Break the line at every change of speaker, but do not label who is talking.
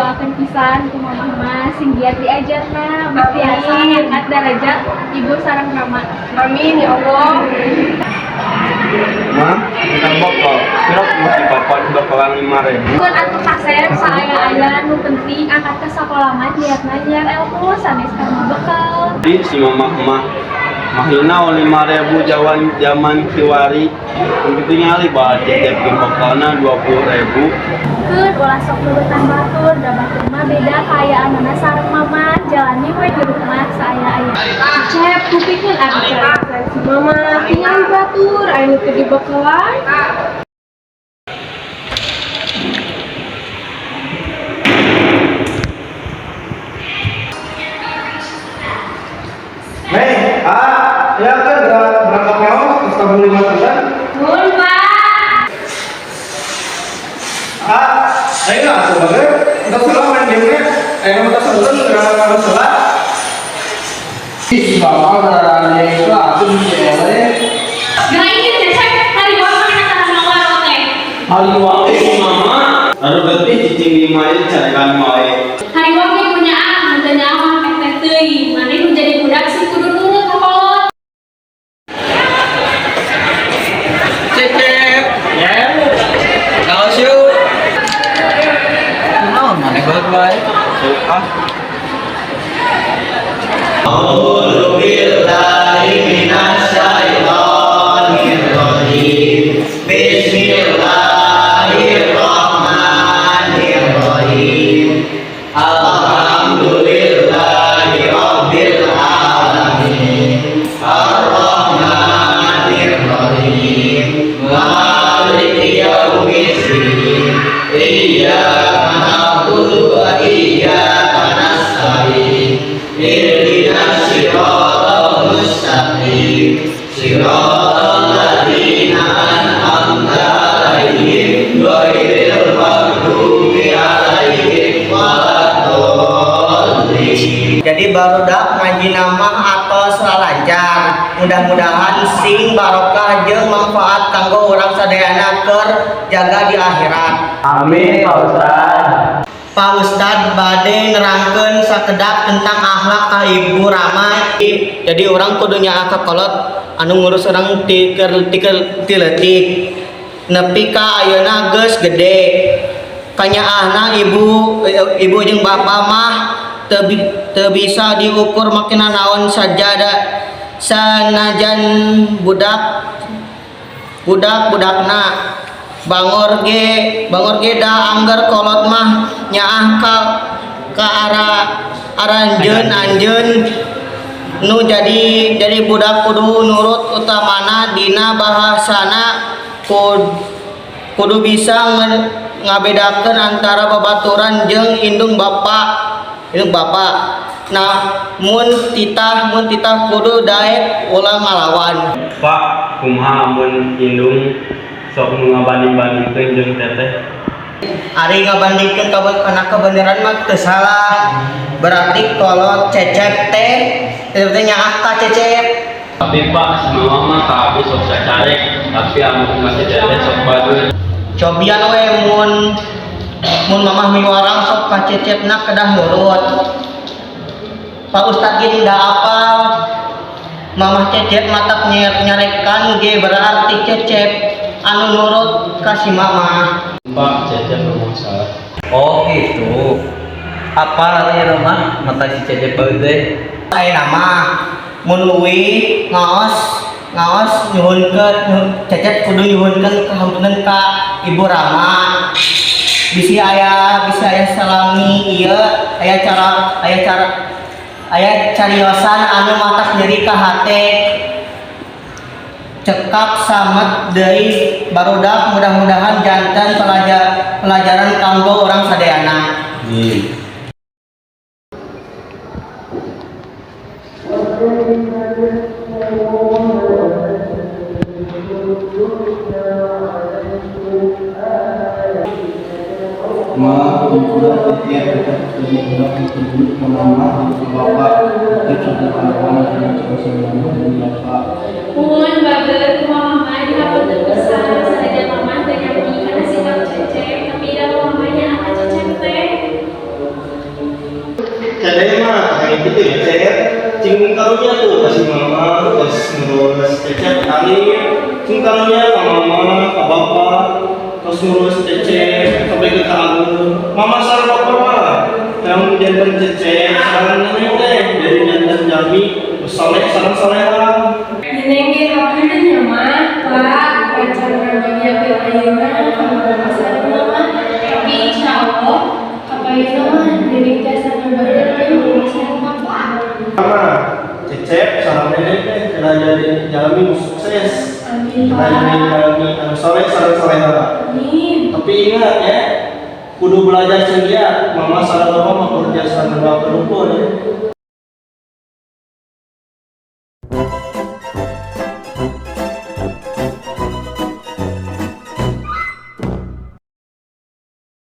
Didoakeun pisan ku Mamah mah sing giat diajarna, tiasa ngangkat darajat ibu sareng rama.
Amin ya Allah.
Mah, kita bekal. Kira mesti bapak bakalan 5.000.
Keun atuh, Kasep, saaya-aya, nu penting angkat ke sakola mah niatna nyiar ilmu, sanes karena bekal.
Di si mamah mah mahina 5.000 jawan zaman kiwari. Untuk tingali bah cecep ge bekalna 20.000.
Keun, ulah sok nurutan batur, da batur mah beda kaayaanana sareng Mama, jalani we hirup mah saaya-aya.
Cep, kupikeun atuh carita si Mama, tinggal batur aya nu teu dibekalan.
Mei, ah, ya kan berangkat nyawa, terus kamu lima tekan.
Nuhun, Pak.
Ah, ayo lah, sebagai entah salah main gamenya, ayo entah salah, nggak salah. Ih, bapak ngarana itu aku cewek.
Geura ini, Cecep, hari gua mana tahan ngawaro teh.
Hari wae si mama. Aduh, getih cicing di imah carekan wae.
Hari wae punya ah, teu nyaho teh teh teuing. Maneh nu jadi budak sih kudu nurut ka kolot.
Cecep. Ya. Kaos yuk. Naon maneh banget bae.
Ah.
أعوذ بالله من الشيطان الرجيم بسم الله الرحمن الرحيم الحمد لله رب العالمين الرحمن الرحيم مالك يوم الدين إياك نعبد وإياك نستعين اهدنا الصراط المستقيم صراط الذين أنعمت عليهم غير المغضوب عليهم ولا الضالين.
Jadi barudak ngaji mah atos lancar. Mudah-mudahan sing barokah jeung manfaat kanggo urang sadayana keur jaga di akhirat.
Amin, Pak Ustad.
Pak Ustad bade nerangkeun sakedap tentang akhlak ka Ibu Rama. Jadi urang kudu nyaah ka kolot anu ngurus urang ti keur ti keur ti leutik. Nepi ka ayeuna geus gede. Kanyaahna ibu ibu jeung bapa mah teu bisa diukur makna naon sajadah sanajan budak budak budakna bangor ge da angger kolot mah nyaah ka arah aranjeun anjeun nu jadi budak kudu nurut, utamana dina bahasana kudu bisa ngabedakeun antara babaturan jeung indung bapa. Nah, mun titah kudu daek, ulah ngalawan.
Pak, kumaha amun indung sok nu ngabanding-bandingkeun jeung teteh?
Ari ngabandingkeun ka kana kebenaran mah teu salah. Berarti kalau Cecep teh teh nyaah ka Cecep.
Tapi Pak, si mama mah ka abi sok sacarek, tapi amun masih teteh sok bagus.
Cobian we mun mun mamah miwarang sok ka Cecepna kedah nurut. Pak Ustad gini da apal Mamah Cecep matak nyarekan ge berarti Cecep anu nurut ka si mamah.
Pak, Cecep ngomong salah.
Oh gitu. Apa artinya mah mata si Cecep bae teh?
Aya nama mun leuwih ngaos ngaos nyuhunkeun, Cecep kudu nyuhunkeun kahampunten ka Ibu Rama, bisi aya salami ieu aya cara aya cariosan anu matak nyeri ka hate. Cekap samet deui, barudak, mudah-mudahan janten pelajaran kanggo urang sadayana.
Amin.
Ma, udah tiap tetap jadi budak tersebut ke mama ke bapak itu sudah kawan dan sama dan bapak.
Mun bager ku mama mah dihapunten pisan, sanajan Mama teu nyami kana sikap Cecep, tapi da Mama nyaah ka Cecep teh.
Gitu ya, Cep. Cing karunya tuh ka si mama terus ngurus Cecep kali. Cing karunya ka mama, ka bapak, terus ngurus Cecep sampai ke Agung. Mama sareng bapak mah yang janten Cecep sareng Neneng teh jadi janten jalmi soleh sareng soleha.
Neneng ge hapunten nya, Mah, Pak, acan ngabagiakeun ayeuna ka Bapak sareng Mama. Tapi insyaallah kapayunna mah Neneng tiasa ngabagiakeun Mama sareng Bapak.
Mama, Cecep sareng Neneng teh kena jadi jalmi nu sukses.
Amin,
Kena
Pak.
jadi jalmi anu soleh sareng soleha.
Amin.
Tapi ingat ya, kudu belajar ceria. Mama sareng bapak mah kerja sareng bapak rukun ya.